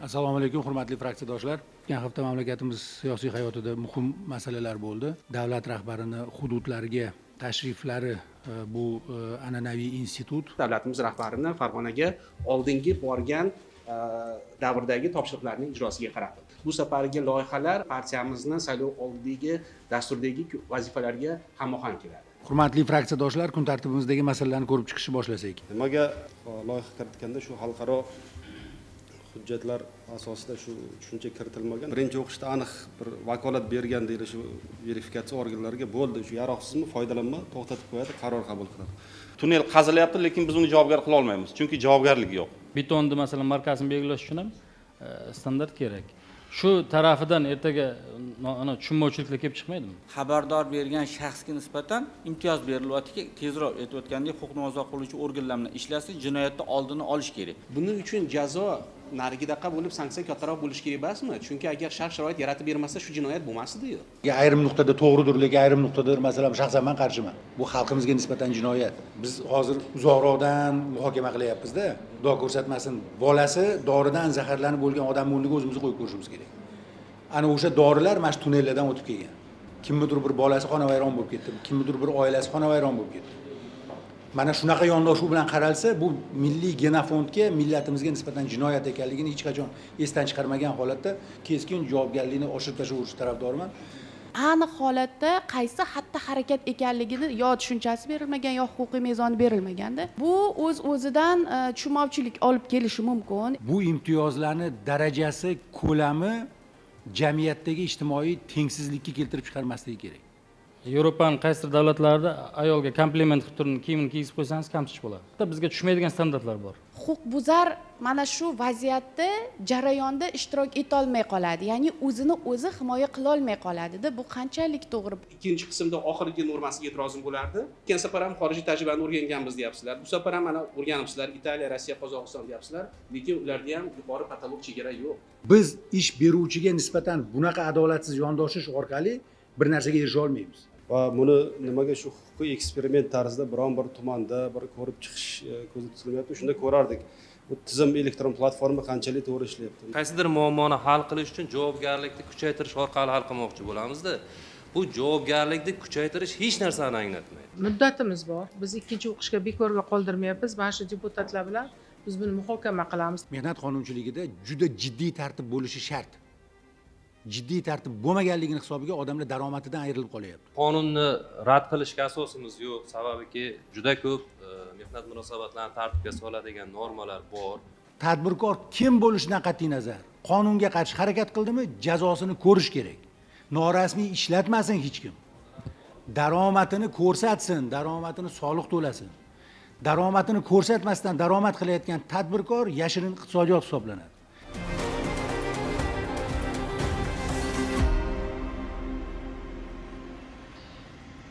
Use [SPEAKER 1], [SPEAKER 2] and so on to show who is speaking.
[SPEAKER 1] Assalomu alaykum, hurmatli fraksiyadoshlar. O'tgan hafta mamlakatimiz siyosiy hayotida muhim masalalar bo'ldi. Davlat rahbarini hududlarga tashriflari, bu an'anaviy institut.
[SPEAKER 2] Davlatimiz rahbarini Farg'onaga oldingi borgan davrdagi topshiriqlarning ijrosiga qaratildi. Bu safargi loyihalar partiyamizni saylov oldidagi dasturdagi vazifalarga hamohang keladi.
[SPEAKER 1] Hurmatli fraksiyadoshlar, kun tartibimizdagi masalalarni ko'rib chiqishni boshlasak.
[SPEAKER 3] Nimaga loyiha kiritganda shu xalqaro hujjatlar asosida shu tushuncha kiritilmagan? Birinchi o'qishda aniq bir vakolat bergan deydi shu verifikatsiya organlariga, bo'ldi, shu yaroqsizmi, foydalanma, to'xtatib qo'yadi, qaror qabul qiladi.
[SPEAKER 4] Tunnel qazilyapti, lekin biz uni javobgar qila olmaymiz, chunki javobgarlik yo'q.
[SPEAKER 5] Betonni, masalan, markasini belgilash uchun ham standart kerak. Shu tarafidan ertaga ana tushunmovchiliklar kelib chiqmaydimi?
[SPEAKER 6] Xabardor bergan shaxsga nisbatan imtiyoz berilyaptiki, tezroq, aytib o'tgandek, huquqni muhofaza qiluvchi organlar bilan ishlasin, jinoyatni oldini olish kerak.
[SPEAKER 2] Buning uchun jazo narigidaqa bo'lib, sanksiya kattaroq bo'lishi kerak emasmi? Chunki agar shart sharoit yaratib bermasa, shu jinoyat bo'lmas ediyu.
[SPEAKER 1] Ayrim nuqtada to'g'ridir, lekin ayrim nuqtada, masalan, shaxsan man qarshiman. Bu xalqimizga nisbatan jinoyat. Biz hozir uzoqroqdan muhokama qilyapmizda. Xudo ko'rsatmasin, bolasi doridan zaharlanib o'lgan odamni o'rniga o'zimizni qo'yib ko'rishimiz kerak. Ana o'sha dorilar mana shu tunnellardan o'tib kelgan. Kimnidir bir bolasi xonavayron bo'lib ketdi, kimnidir bir oilasi xonavayron bo'lib ketdi. Mana shunaqa yondashuv bilan qaralsa, bu milliy genofondga, millatimizga nisbatan jinoyat ekanligini hech qachon esdan chiqarmagan holatda keskin javobgarlikni oshirib tashlaverish tarafdoriman.
[SPEAKER 7] Aniq holatda qaysi xatti harakat ekanligini yo tushunchasi berilmagan, yo huquqiy mezoni berilmaganda, bu o'z o'zidan tushunmovchilik olib kelishi mumkin.
[SPEAKER 1] Bu imtiyozlarni darajasi, ko'lami jamiyatdagi ijtimoiy tengsizlikka keltirib chiqarmasligi kerak.
[SPEAKER 5] Yevropani qaysidir davlatlarida ayolga kompliment qilib turib, kiyimini kiygizib qo'ysangiz, kamsitish bo'ladi. Bitta bizga tushmaydigan standartlar bor.
[SPEAKER 7] Huquqbuzar mana shu vaziyatda, jarayonda ishtirok etolmay qoladi, ya'ni o'zini o'zi himoya qilolmay qoladida. Bu qanchalik to'g'ri?
[SPEAKER 2] Ikkinchi qismda oxirgi normasiga e'tirozim bo'lardi. O'tgan safar ham xorijiy tajribani o'rganganmiz deyapsizlar, bu safar ham mana o'rganibsizlar, Italiya, Rossiya, Qozog'iston deyapsizlar, lekin ularda ham yuqori потолок, chegara yo'q.
[SPEAKER 1] Biz ish beruvchiga nisbatan bunaqa adolatsiz yondoshish orqali bir narsaga erisha olmaymiz.
[SPEAKER 3] Va buni nimaga shu huquqiy eksperiment tarzida biron bir tumanda bir ko'rib chiqish ko'zda tutilmayapti? Shunda ko'rardik, bu tizim, elektron platforma qanchalik to'g'ri ishlayapti.
[SPEAKER 8] Qaysidir muammoni hal qilish uchun javobgarlikni kuchaytirish orqali hal qilmoqchi bo'lamizda, bu javobgarlikni kuchaytirish hech narsani anglatmaydi.
[SPEAKER 9] Muddatimiz bor, biz ikkinchi o'qishga bekorga qoldirmayapmiz. Mana shu deputatlar bilan biz buni muhokama qilamiz.
[SPEAKER 1] Mehnat qonunchiligida juda jiddiy tartib bo'lishi shart. Jiddiy tartib bo'lmaganligini hisobiga odamlar daromadidan ayrilib qolyapti.
[SPEAKER 8] Qonunni rad qilishga asosimiz yo'q, sababiki juda ko'p mehnat munosabatlarini tartibga soladigan normalar bor.
[SPEAKER 1] Tadbirkor kim bo'lishidan qat'iy nazar, qonunga qarshi harakat qildimi, jazosini ko'rish kerak. Norasmiy ishlatmasin hech kim, daromadini ko'rsatsin, daromadini soliq to'lasin. Daromadini ko'rsatmasdan daromad qilayotgan tadbirkor yashirin iqtisodiyot hisoblanadi.